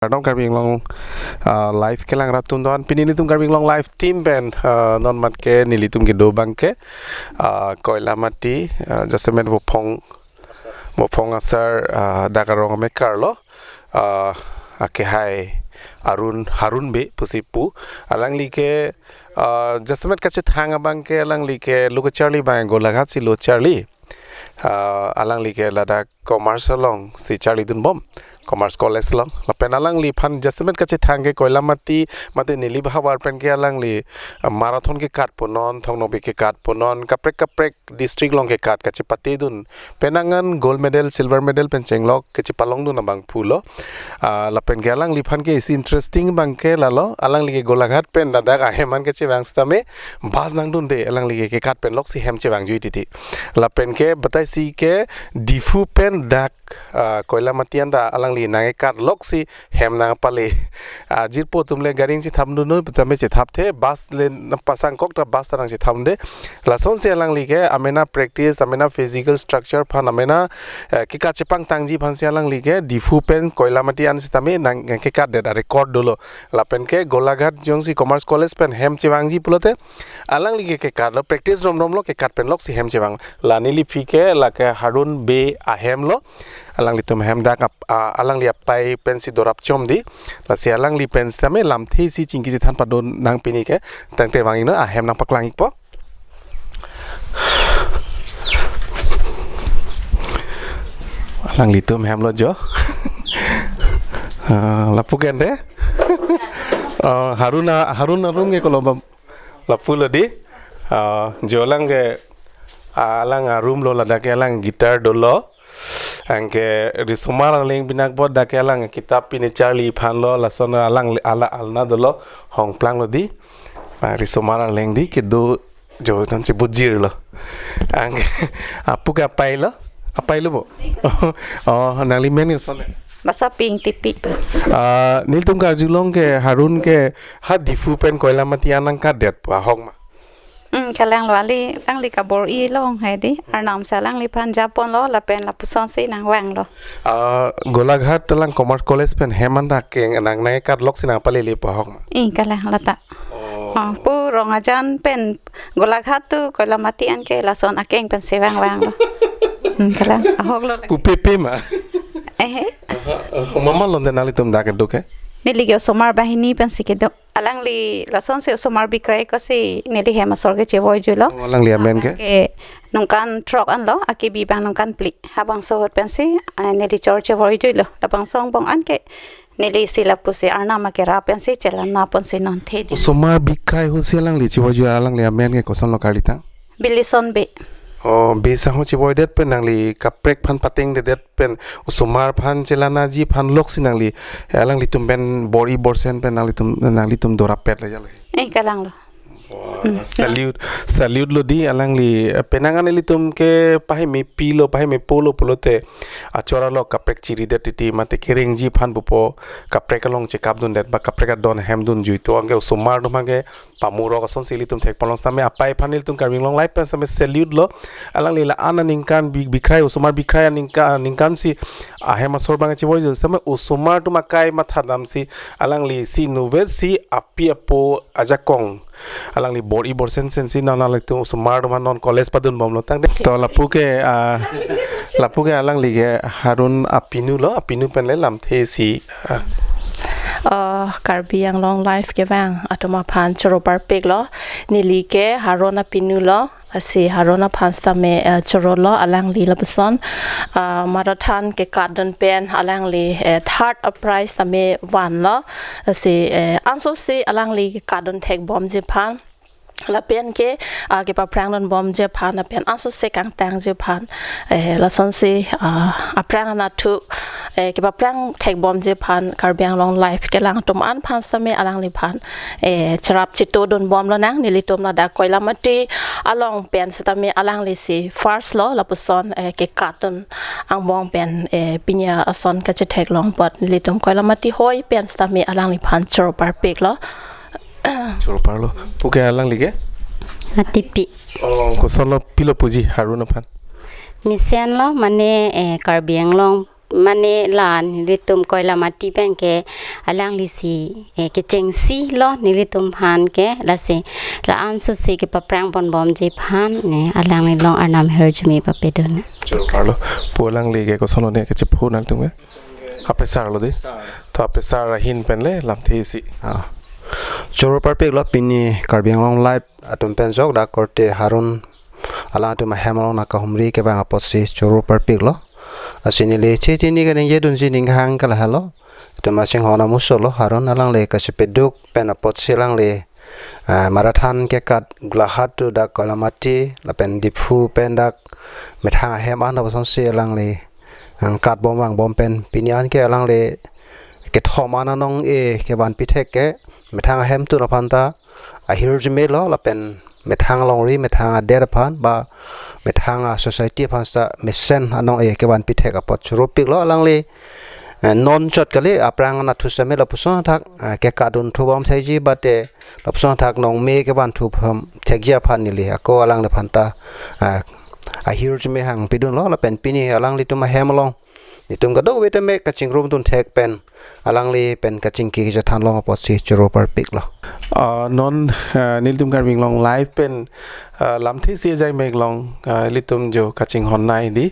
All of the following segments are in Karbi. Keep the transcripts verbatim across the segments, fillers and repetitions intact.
Kardom Karbi Anglong, ah, Live kelang rat atum doan. Pini nelitum Karbi Anglong Live team pen, ah, non mat ke nelitum kedo abang ke, ah, Koilamati, ah, jasemet Vophong, Vophong asar, ah, dak arong amekar lo, ah, akehai Arun, Harun Bey pusi pu. Alangli ke, ah, jasemet kachethang abang ke alangli ke lo kacharli abang Golaghat si lo charli. Ah, alangli ke ladak Commerce along si charlidun bom, Commerce College along. Lapen alangliphan jasemet kachethang ke Koilamati mate Nilip havar pen ke alangli, ah, marathon kekat punon, Thong Nokbe kekat punon, kaprek kaprek district along kekat kachepatedun. Penang an gold medal, silver medal pen chenglok kachepalongdun abang pulo. Ah, lapen ke alangliphan ke isi interesting abang ke lalo, alangli ke Golaghat pen ladak ahem an kachevang sitame bus nangdunde, alangli ke kekat pen loksi hem chevangjuiji titi. Lapen ke batai si ke Diphu pen dak, ah, Koilamati anta alangli nangkekat loksi hem nangpale. Ah, jirpo atum le gari chethapdunnon, tame chethapthe, bus le nangpasangkok ta bus ta nangchethapde. Lasonsi alangli ke amena practice, amena physical structure aphan, amena, eh, kekat chepangtangji aphansi alangli ke Diphu pen Koilamati an sitame nangkekatdet a-record dolo. Lapen ke Golaghat jongsi Commerce College pen hem chevangji pulote alangli ke kekatlo, practice romromlo, kekat pen loksi hem chevang. La neliphi ke lake Harun Bey ahem lo. Alanglitum hem dak ap-, ah, alangli apei pensi dorap chomdi. Lasi alangli pen sitame lamthe isi chingki chethan padon nang pini ke. Tangte vang-iknon, ahem nangpaklang-ikpo. Alanglitum hem lo jo. Ah, lapu ke ante. Ah, Harun a-, Harun arum ke kolo bam. Lapu lo di. Ah, jo alang ke, ah, alang arum lo, ladak ke alang guitar dolo. Anke risomar arleng binakbot dak ke alang kitap pine charli aphan lo, lason alang ala alna dolo, hongplang lo di. Ah, risomar arleng di kedo jo non si bujir lo. Anke apu ke apei lo, apei lo bo. Oh, nangli men koson? Masa ping tipi. Ah, nelitum karjulong ke Harun ke ha Diphu pen Koilamati an nangkatdet pu ahok ma? Hmm, kalang lo, ali, alangli kabor-i along hai di. Arnam si alangliphan japon lo, lapen lapusonsi nangvanglo. Ah, Golaghat alang Commerce College pen hem anta akeng nang nangkekat loksi nangpalele pu ahok ma? I, kalang lata. Oh. Oh, pu Rong Ajan pen Golaghat to Koilamati an ke lason akeng pensi vangvanglo. Hmm, kalang, ahok lo. Pu pepe ma? Eh, eh. Aha, aha. Mama londe nanglitum dak kedo ke? Neli ke osomar banghini pensi kedo. Alangli lasonsi osomar bikrai kosi neli hem asor ke chevoijuilo. Oh, alangli amen ke? Ke ningkan throk anlo, akebi abang ningkan phli. Labangso ahut pensi, ah, neli chor chevoijuilo. Labangso angbong an ke nelisi lapusi arnam akerap pensi chelang naponsi non the di. Osomar bikrai ahutsi alangli chevoijui, alangli amen ke kosonlo karlitang? Bilison Bey. Oh, Bey sangho chevoidet pen nangli kaprek aphan patengdedet pen osomar aphan chelangji aphan loksi nangli, eh, alanglitum pen bor-i borsen pen nanglitum, nanglitum dorap pet le jalo. Eh, kalang lo. Wah, hmm, salute, salute lo di alangli, eh, penang an ilitum ke pahime pilo, pahime polo pulote achor along kaprek chiridet titi mate kerengji aphan pupo, kaprek along chekapdundet ba kaprek adon hemdunjui to anke osomar atum anke pamurok asonsi ilitum thekponlong sitame apei aphan ilitum Karbi Anglong Live pen sitame salute lo. Alangli la-an aningkan bi-, bikrai, osomar bikrai aningka-, aningkan si ahem asor abang chevoijuilo sitame osomar atum akai matha damsi alangli si inutvet si api apo ajakong alangli bor-i borsen sensi non alanglitum osomar atum non college padunbomlo tangte. To lapu ke, ah, lapu ke alangli ke Harun apinu lo, apinu pen le lamthe isi Ah. Oh, Karbi Anglong Live kevang atum aphan choro parpiklo. Neli ke Harun apinu lo. Lasi Harun aphan sitame, eh, choro lo, alangli lapuson, ah, marathon kekatdun pen alangli, eh, third prize tame vanlo. Lasi, eh, ansose alangli kekatdun thekbomji aphan. Lapen ke, ah, kepaphrangdunbomji aphan, lapen ansose kangtangji aphan, eh, lasonsi, ah, aphrang anatthu, eh, kepaphrang thekbomji aphan Karbi Anglong Live kelang atum an aphan sitame alangliphan, eh, cherap chetodunbom lonang. Nelitum ladak Koilamati along pen sitame alangli si first lo, lapuson, eh, kekatdun angbong pen, eh, pini ason kachetheklong apot nelitum Koilamati hoi pen sitame alangliphan choro parpiklo. Choro parlo. Pu ke alangli ke? Atipi. Oh, kosonlo, pilo puji Harun aphan? Mesenlo, mane, eh, Karbi Anglong mane la nelitum Koilamati pen ke alangli si, eh, kechengsi lo nelitum aphan ke, lasi la-an susi kepaphrang ponbomji aphan ne alangli along arnam ahirjume papedun. Choro parlo. Pu alangli ke koson lo ne kachepho nangtum ke? Apesar lo di. To apesar ahin pen le lamthe isi. Ah. Choro parpiklo pini Karbi Anglong Live atum pen jok dak korte Harun alangtum ahem along nangkahumri kevang apotsi choro parpiklo. Lasi neli chetini kaningje dunji ninghang ke lahelo. Itum asinghon amuso lo Harun alangli kachepaduk pen apotsi alangli, ah, marathon kekat Golaghat to dak Koilamati lapen Diphu pen dak methang ahem an apusonsi alangli nangkatbom vangbom pen pini an ke alangli kethom an anong-e kevanpi thek ke methang ahemtun aphan ta ahirjume lo lapen methang alongri methang adet aphan ba methang a-society aphan ta mesen anong-e kevanpi thek apot choropiklo alangli, eh, non chot kali aphrang anatthu seme lapuson thak, eh, kekatdun thubom theji bate lapuson thak nongme kevanthu bom thekji aphan neli ako alangliphan ta, eh, ahirjume hangpidunlo lapen pini alanglitum ahem along netum kadokave tame kachingrumdun thek pen alangli pen kachingki kachethan long apotsi choro parpiklo. Ah, non, ah, nelitum Karbi Anglong Live pen, ah, lamthe isi ajai mek along, ah, ilitum jo kachinghon nai di.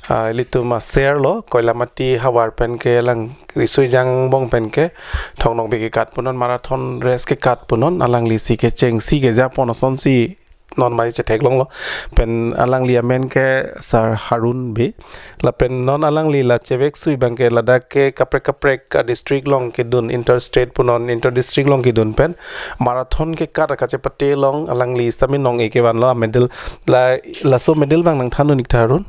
Ah, ilitum aser lo Koilamati havar pen ke alang riso-ejang angbong pen ke thong nokbe kekat punon marathon race kekat punon alangli si kechengsi kejapon asonsi non mari chetheklonglo. Pen alangli amen ke Sir Harun Bey. Lapen non alangli la cheveksui abang ke ladak ke kaprek kaprek, ah, district along kedun, interstate punon, inter district along kedun pen marathon kekat kachepate along alangli sitame nong-e kevanlo amedal. La, laso medal abang nangthan un-ik tha Harun.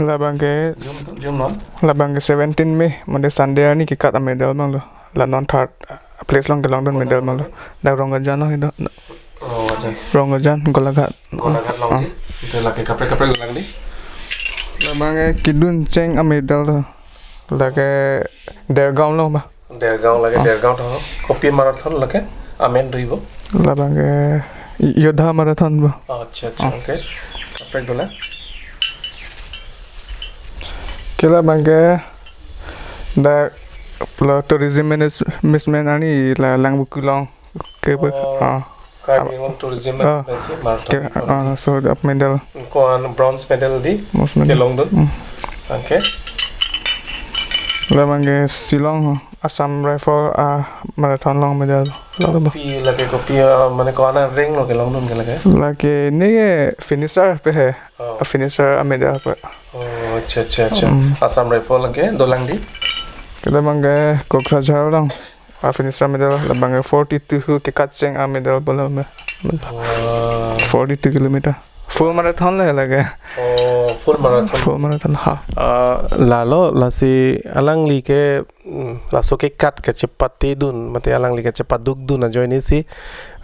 Labang ke jum, jum non. Labang ke seventeen May, mane Sunday arni kekat amedal abanglo. La non third place along kelongdun medal abanglo. Dak Ronggajan along kedo. Oh, acha. Ronggajan, Golaghat. Golaghat along. Ah. Di. Ante lake kaprek kaprek lang di. Labang ke kedun cheng amedal lo. Lake Dergaon lo ba. Dergaon lake, ah, Dergaon to. Kopi marathon lake amen do ibo. Labang ke Yodha Marathon ba. Oh, acha, acha, ah, okay. Kaprek dolang. Ke labang ke dak lo tourism management arni la Langvoku along. Ke, oh, ah. Karbi Anglong Tourism, ah, Agency, marathon ke, event. Ah, so, dak medal. Ko-an bronze medal di, bronze medal, kelongdun. Hmm. Okay. Labang ke Shillong, Assam Rifle, ah, marathon along medal. Kopi lake, kopi, ah, mane ko-an a-rank lo kelongdun ke lake? Lake ne ke finisher pe he. Oh. Ah, finisher amedal pe. Oh, acha, acha, acha. Hmm. Assam Rifle lake, dolang di? Ke labang ke Kokrajhar along. Ah, finisher medal labang ke forty-two kekat cheng amedal bolo me. Wah. Forty-two kilometer. Full marathon le lake. Oh, full marathon. Full marathon, ha. Ah, lalo lasi alangli ke, mm, laso kekat kachepatedun, mate alangli kachepadukdun ajoine si,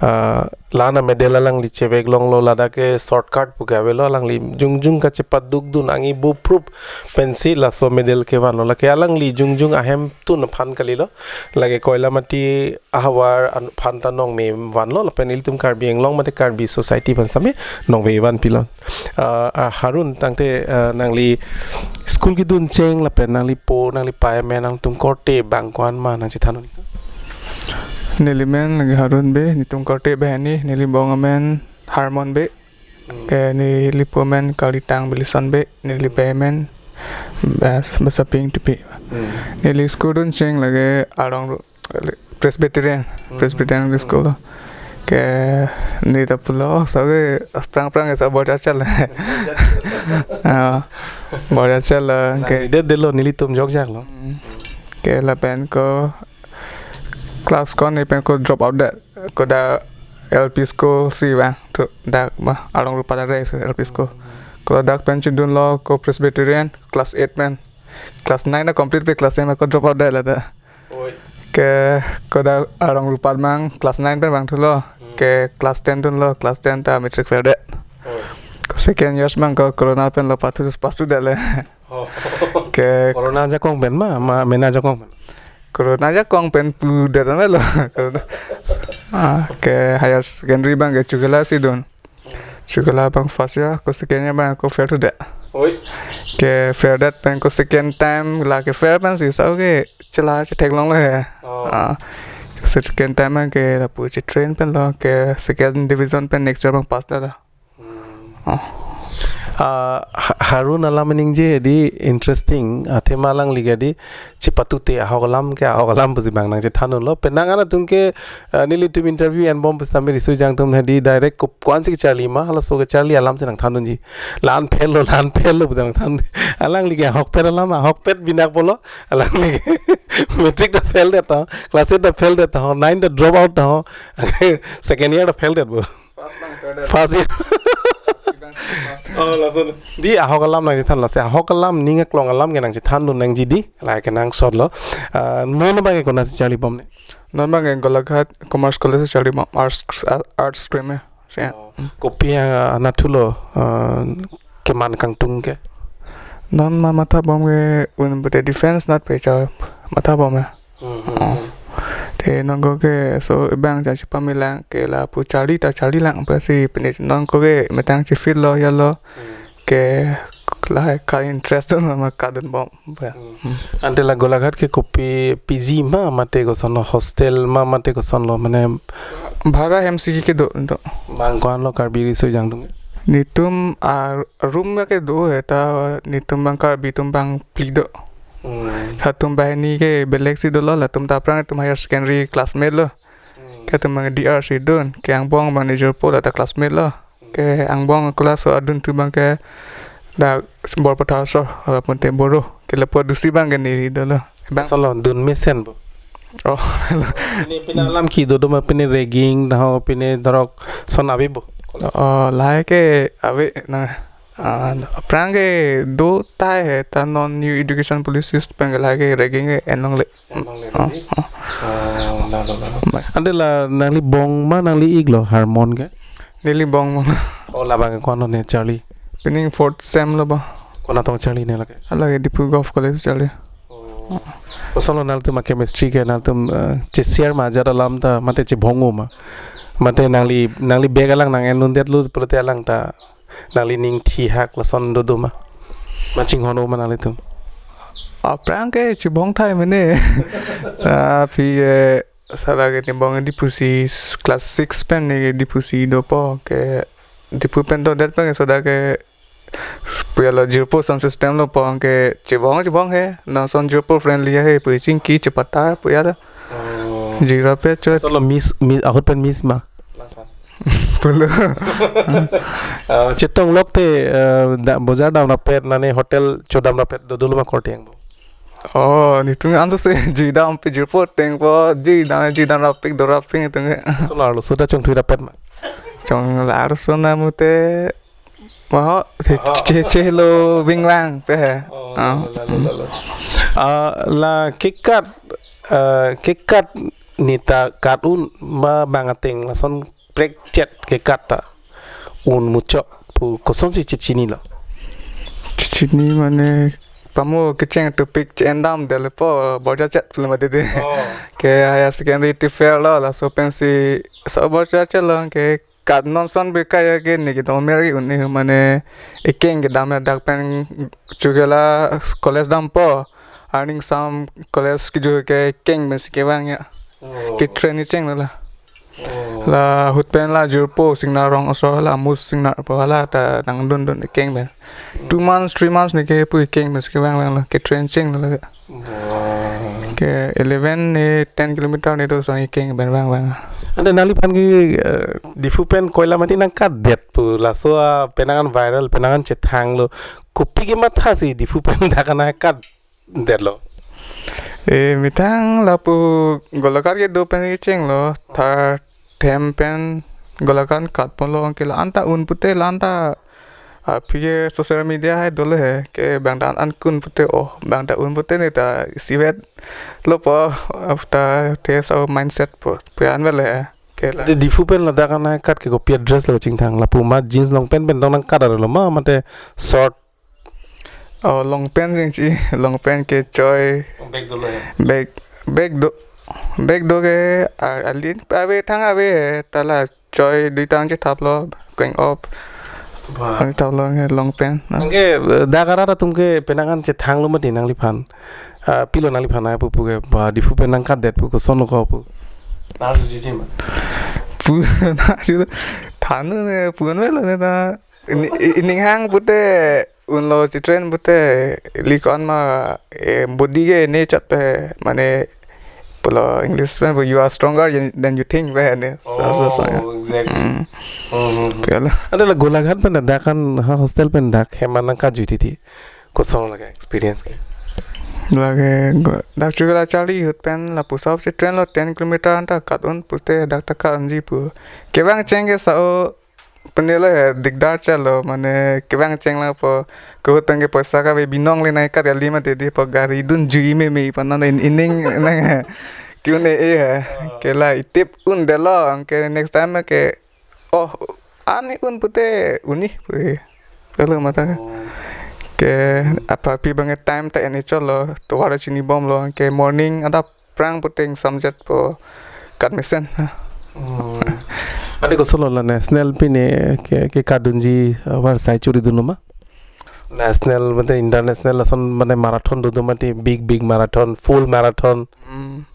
ah, la-an amedal alangli cheveklonglo, ladak ke shortcut pu ke avelo, alangli jongjong kachepadukdun angiboprup pensi laso medal kevanlo. Lake alangli jongjong ahemtun aphan kalilo. Lake Koilamati ahavar an-, aphan ta nongme vanlo, lapen ilitum Karbi Anglong mate Karbi society aphan sitame nongve vanpilo. Ah, ah, Harun, tangte, ah, nangli school kedun cheng lapen nanglipo nanglipai amen, nangtum korte abang ko-an ma nangchethan un-ik? Neli men lake Harun Bey, netum korte banghini, neli bong amen Harmon Bey. Hmm. Ke neli po amen Kalitang Bilison Bey, neli pai amen Bas-, Basaping Tipi. Hmm. Neli school dun cheng lake arong ru-, Presbyterian, hmm, Presbyterian, hmm, school lo. Ke neli ta pulo, so ke prang prang ke so bor chachal. Ah, bor chachal lo, na ke. Neli det detlo, nelitum jokjak lo. Hmm. Ke lapen ko class ko ne pen ko drop out det. Ko dak L P school si vang thu dak ma, Arong Rupat arei si L P school. Ko dak pen chedunlo ko Presbyterian class eight pen. Class nine na complete pe class ten ma ko drop out det ladak. Oi. Ke ko dak Arong Rupat mang class nine pen vangthulo. Hmm. Ke class ten dunlo, class ten ta matric fail det. Oi. Ko second years mang ko corona pen lo pass thu, pass thu det le. Oh. Ke corona ajakong pen ma, ma mena ajakong pen? Corona ajakong pen pu det an lo. Corona. Ah, ke higher secondary abang ke Chokihola si dun. Chokihola abang first year, ko second year abang ko fail thu det. Oi. Ke fair det pen ko second time la ke fair pensi sa ke chelar chetheklonglo he. Oh. Ah. Second time ke lapu chetrain penlo ke second division pen next year abang pass lo. Hmm. Oh. Ah, Ha-, Harun alam ningje di interesting, ah, athema alangli ke di chepatute ahok alam ke ahok alam pusi abang nangchethandunlo. Penang an atum ke, ah, nelitum interview enbom pusitame riso-ejang atum he di direct ko-an si kecharli ma, halaso kecharli alam si nangthandunji. La-an fail lo, la-an fail lo pusi nangthan. Alangli ke ahokpet alam, ahokpet binakpolo. Alangli ke matric ta fail det ta, class eight ta fail det ta, nine ta drop out ta, second year ta fail detpo. First abang fail det. First year. Ibang first. Oh, lason. Di ahok alam nangchethan, lasi ahok alam ning aklong alam ke nangchethandun nangji di, la ke nangsotlo. Ah, non abang ke konatsi charlibom ne? Non abang ke Golaghat Commerce College charlibom, arts, arts stream he. Siya. Oh, kopi, ah, anatthulo, ah, keman kangtung ke? Non ma mathabom ke un pute defense nat pecha mathabom he. Hmm, hmm, oh, hmm. Te non ko ke so ibang cha chepamilang ke lapu charli ta charlilang pusi pine non ko ke methang chefit lo ya lo. Hmm. Ke lahai ka interest dun ma kadunbom. Ba. Hmm. Hmm. Ante la Golaghat ke kopi P G ma mate kosonlo, hostel ma mate kosonlo, mane bhara hem si kedo do. Abang ko-anlo Karbi riso-ejang atum? Netum a-room ke do he ta netum abang Karbi atum abang phli do. Hmm. Latum banghini ke belek si dolo, latum ta aphrang atum higher secondary classmate lo. Hmm. Ke atum abang D R si dun, ke angbong abang ne jirpo la ta classmate lo. Ke angbong class adun atum abang ke dak Borpathar so, walaupun te Boro. Ke lapu adusi abang ke ne dolo. Abang. Kosonlo, dun mesen bo? Oh. Pine, pine alam kedo do ma, pine ragging, taho pine dorok son ave bo? Oh, lahai ke ave na. Ah, aphrang ke do tahai he, ta non new education policies pen ke lahai ke ragging ke enlongle. Enlongle. Oh, di? Oh. Oh, lalo, lalo. Ba. Ante la nangli bong ma nangli ik lo Harmon ke? Neli bong ma. Oh, labang ke ko-anlo ne charli? Pining fourth sem lo ba. Konat tong charli ne lake? Lake Diphu Govt College charli. Oh. Kosonlo nangtum a-chemistry ke nangtum, eh, che-share ma ajat alam ta mate chebhong-o ma? Mate nangli, nangli bag alang nang-endundetlo pulote alang ta nangli ning thihak lason dodo ma? Ma chinghon-o ma nanglitum? Aphrang ke chebong tahai mene. Ah, aphi, eh, sala ke ne bong Diphu si s-, class six pen ne Diphu si dopo ke Diphu pen dodet pen ke soda ke puya lo jirpo sound system lo pon ke chebong chebong he, non son jirpo friendly he, pu chingki chepatar puya lo. Oh. Jirapet chot. Kosonlo miss, miss, ahut pen miss ma? Pulo. Ah, chetong lok te, eh, da, bojar damrapet, mane hotel chodamrapet, dodolo ma korte ang bo? Oh, netum anso se, jui dam pi jirpo tengpo, jui dam, jui damrapik, dorapik netum ke. Kosonlo arloso ta chongthui rapet ma? Chong la arloso na mute, maho, che, aha, che, chelo vingvang pe he. Oh, ah, lalo, lalo, lalo. Ah, la kekat, ah, kekat ne ta kat un ma bang ateng lason prekchet kekat ta un muchot pu kosonsi chechinilo? Chechini mane pamo kecheng topik che-endam detpo, borja chet pulo mati de. Oh. Ke higher secondary te fail lo, laso pensi so borja chet lo ke kat non son be kaya ke ne ke dom meri un ne mane ekeng kedam ya dak pen chukela college dampo. Arningsam College keju ke keng pensi kevang ya. Oh. Ketrain kecheng lo la. Oh. Lahut pen la jirpo Singnar rong aso la mus Singnar po la ta nangdundun keng pen. Two months, three months ne ke pu keng pensi kevang vanglo. Ketrain cheng lo la. Wow. Ke eleven ne ten kilometer ne do sang keng pen vangvang. Ante nangliphan ke, eh, Diphu pen koila mati nangkatdet pu laso a penang an viral, penang an chethanglo. Kopi kemathasi Diphu pen dak nangkat detlo? E, methang lapu Golaghat kedo pen kechenglo, thar them pen Golaghat katponlo ke la-an ta un pute la-an ta, ah, aphi ke social media hai dolo he, ke bang ta an kun pute, oh, bang ta un pute ne ta isivet lo po, after te so mindset po, puyan vel he, ke la. Di Diphu pen ladak nangkat ke kopi a-dress lo chingthang, lapu ma jeans long pant pen tong nangkat arlo ma, mate short? Oh, long pant jingchi, long pant kechoi. Bag dolo ya? Bag, bag do, bag do ke, a-, alin ave thang ave he, ta la choi dui tang chethaplo, going up. Wah. Ani tap long he long pen. Na. Anke, eh, dak arat atum ke penang an chethanglo mati nangliphan. Ah, pilo nangliphan ai pu pu ke, ba, Diphu pen nangkatdet pu koson lo ko pu. Nar juji ma. Pu, na ju, thanu ne, pu an velo ne ta. Ini, i-, ining hang pute, unlo chetren pute, likon ma, eh, body ke ne chot pe, mane, pulo English pen pu, "You are stronger than, than you think," pe ne. So, so, so, ya. Oh, exactly. Hmm. Hmm, hmm, hmm. Kala. Ada la Golaghat pen dak kan, ha, hostel pen dak, hem an nangkajui titi. Koson lake experience ke? Lake go-, dak chukela charli ahut pen lapuson chetrenlo ten kilometer anta kat-un pute dak ta kat-unji pu. Kevang cheng ke sao penelo he dikdar chalo, mane kevang cheng lapu ko ahut pen ke poisa kave binong le nai kat kali mati di pu gari dunjui meme pu non in-, ining nang he. Kyu ne e he. Kela itip undetlo, anke next time ke, oh, ani un pute uni pu he. Kalo mata ke. Oh. Ke aphi abang ke time ta en-e chotlo, tovar chinibomlo, ke morning adap aphrang pute ingsamjet pu kat mesen. Hmm. Ade koson lo la national pine ke, ke kadunji, uh, var sai churi dunlo ma? National mate international lason mate marathon do do mate big big marathon, full marathon. Hmm.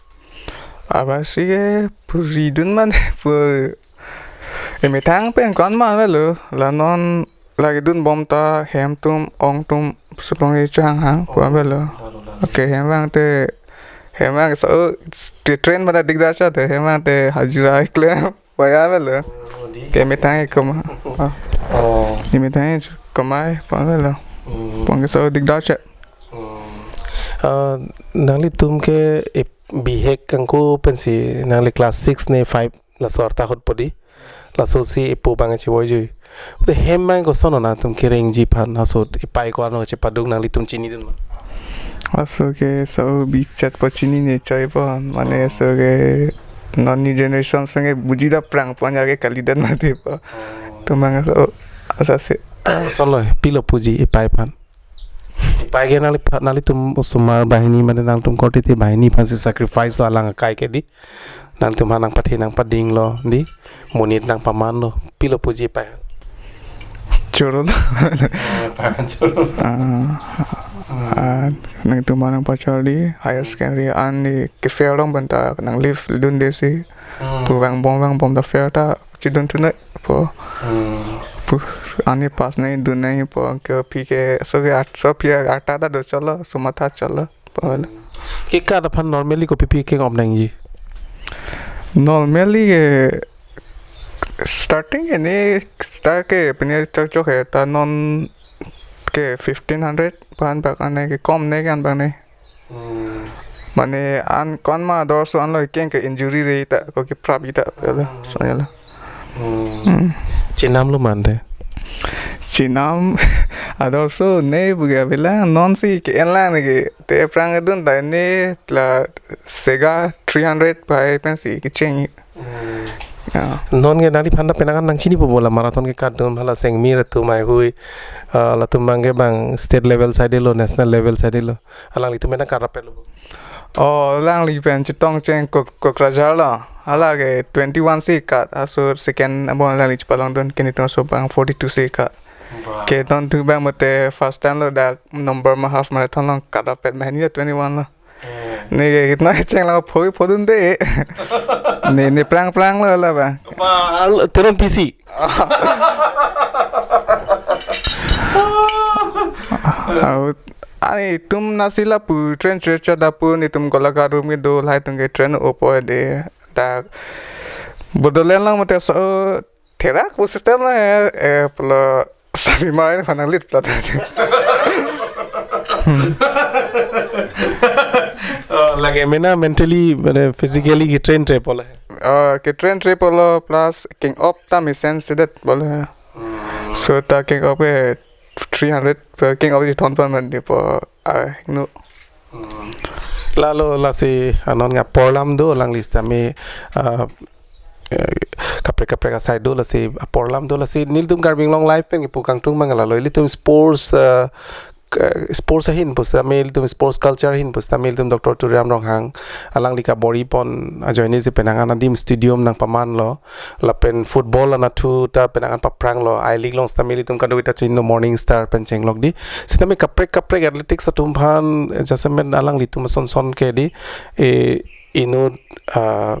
Abar si ke puri dun mane pu emethang pen kon ma velo, la non lake dunbom ta hem atum ong atum supong i chang hang pu velo. Lalo, lalo. Okay, hem vang te, hem vang so, te train pada dikdar cha te, hem vang te hajira klem vaya velo. Oh, di. Ke methang ik koma. Oh. Oh. Di methang ik koma pu velo. Hmm. Pon ke so dikdar cha. Hmm. Ah, nanglitum ke ep-, bihek kangko pensi nangli class six ne five laso arta ahut podi. Laso si epo abang chivoijui. Te hem abang koson lo nangtum kerengji aphan, laso epai ko-an lo chepaduk nanglitum chinidun ma? Laso ke so bichat po chinine choi po, mane so ke non ni generation senge buji da prang po nya ke kalidet mati po. Oh. Atum abang so asa se. Koson lo, pilo puji epai aphan? Epai ke nangli pha-, nanglitum osomar banghini mane nangtum korte te banghini aphansi sacrifice lo alang akai ke di. Nangtum aphan nangpathe nangpadinglo di. Monit nangpamanlo. Pilo puji epai? Choro lo. Oh, epai aphan choro. Ah, ah, nangtum aphan nangpachor di higher secondary an di ke fail rong banta nang leave dun de si. Hmm. Pu vangbom vangbom ta fail ta chidun thunoi po. Hmm. Pu ani pass nai dun nai po, ke aphi ke so ke at, so aphi arta ta do chotlo, sumatha chotlo po. Ke kat aphan normally kopi pi keng-op nangji? Normally ke starting ke ne start ke pine chok chok he ta non ke fifteen hundred aphan bak ane ke kom ne ke an bak ne. Hmm. Mane an kon ma dor so an lo keng ke injury re ta ko ke prap ita lo. Hmm. So ya lo. Hmm. Hmm. Chenam lo mante. Chenam ador so ne buga bela non si ke en lang ne ke te prang dun ta ne la Sega three hundred pai pensi ke cheng. Hmm. Ya. Non ke nangliphan ta penang an nangchini po bo la marathon ke kadun hala Sengmir atum Maihui, ah, latum abang ke bang state level side lo, national level side lo. Alanglitum pen nangkarap lo. Oh, alangli pen chetong cheng Kok-, Kokrajhar lo. Hala ke twenty-one si kat, aso second abo alangli chepalong dun, ke netum aso abang forty-two si kat. Wah. Ke ton tu abang mate first time lo dak number ma half marathon along karap pet mahini twenty-one lo. Hmm. Ne ke kitna cheng lo phoi phodun de. Ne, ne prang prang lo la ba. Ba, al-, teron P C. Au, ani tum nasi lapu train church da pu netum Golaghat room ke do lahai tum ke train opo de. Dak Bodoland lo mate so therak pu system lo he, eh, pulo sabi marai phanang lit plat. Oh, lake mena mentally, mane physically ke train trip lo he. Oh, ke train trip lo plus keng-op ta mesensedet lo he. Hmm. So ta keng-op ke three hundred, eh, keng-op di thon pan man di po, ah, no. Hmm. Lalo lasi anon nangporlam do alangli sitame, ah, eh, kaprek kaprek asai do lasi aporlam do lasi nelitum Karbi Anglong Live pen kipu kangtung abang lalo ilitum sports, ah, eh, sports ahin pusitame ilitum sports culture ahin pusitame ilitum Doctor Tuliram Ronghang alangli kabor-ipon ajoine si penang an adim stadium nangpamanlo, lapen football anatthu ta penang an papranglo, I-League along sitame ilitum kadokave ta chinilo, Morning Star pen chenglok di. Sitame kaprek kaprek athletics atum aphan, eh, jasemet alanglitum ason son ke di, eh, inut, ah,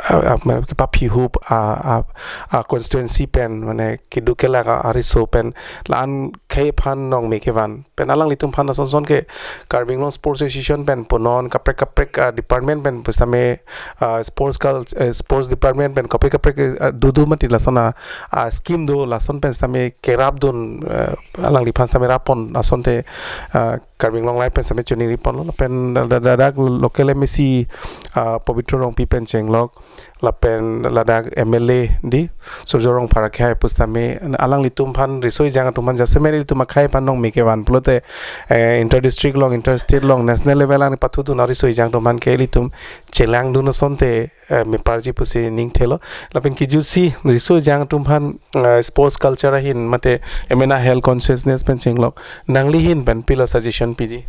ah, ah, ma-, kepaphihup, ah, ah, ah, constituency pen, mane keduk kelak a, ariso pen, la-an akhei aphan nongme kevan. Pen alanglitum aphan ason son ke Karbi Anglong Sports Association pen punon kaprek kaprek, ah, department pen pusitame, ah, sports cul-, eh, sports department pen kaprek kaprek, eh, ah, dudu mati lason a, ah, scheme do lason pen sitame kerapdun, eh, alangliphan sitame rappon asonte, ah, Karbi Anglong Live pen sitame choningriponlo, lapen da-, da-, ladak local M A C, ah, Pobitro Rongpi pen chenglok, lapen ladak M L A di Surjya Rongphar akhei pusitame alanglitum aphan riso ejang atum aphan jasemet ilitum akhei aphan nongme kevan pulote, eh, inter district along, inter state along, national level an pathudun ariso ejang atum aphan ke ilitum chelangdun asonte, eh, meparji pusi ningthelo. Lapen kijutsi riso ejang atum aphan, eh, sports culture ahin mate emena health consciousness pen chenglok, nangli ahin pen pilo suggestion piji?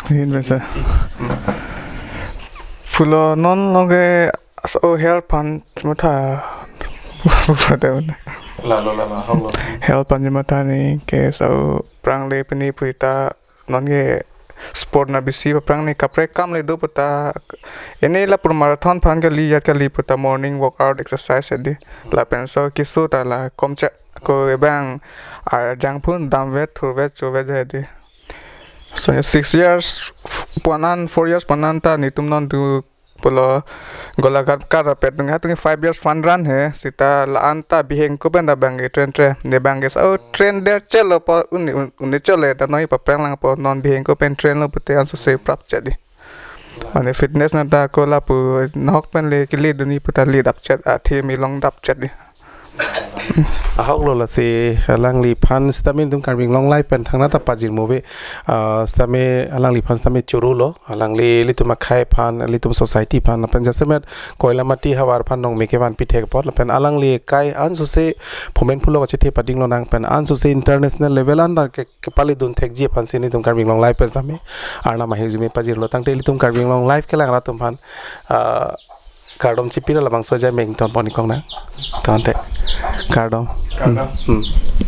Ahin pen sa. Si. Hmm. Pulo non loge so health aphan matha. Lalo lalo holo. Health aphan matha ni ke so aphrang le pini puita non ke sport na bisi aphrang ni kaprek kam le do puta. Ini lapu marathon aphan kali, yat kali puta morning workout exercise di. Lapen so keso ta la komcha ko ebang arjang phun damvet, thurvet, chovet di. So six years, puanan, four years puanan ta netum non do pulo Golaghat kar rapet nung hatung five years fun run he, seta la-an ta bihek ko pen ta bang ke train train, ne bang ke so train der chelo po uni, uni chole ta noi paprang lang po, non bihek ko pen train lo pute anso se prap chet di. Mane fitness na ta ko lapu nok pen le kili duni puta li dap chet, athe mi long dap chet di. Ahok lo lasi alangliphan sitame ilitum Karbi Anglong Live pen thangnatta pajirmo ave, ah, sitame alangliphan sitame choro lo, alangli ilitum akhei aphan, ilitum society aphan, lapen jasemet Koilamati havar aphan nongme kevan pithek apot, lapen alangli kai ansose phomen phulo kachethe pading lonang pen ansose international level an ta ke, kepalidun thekji aphan si ilitum Karbi Anglong Live pen sitame arnam ahirjume pajirlo. Tangte ilitum Karbi Anglong Live kelang rat atum aphan, ah, kardom chipira labangso ajai meng ton pon ikong nang. Tangte kardom. Kardom. Hmm. Hmm.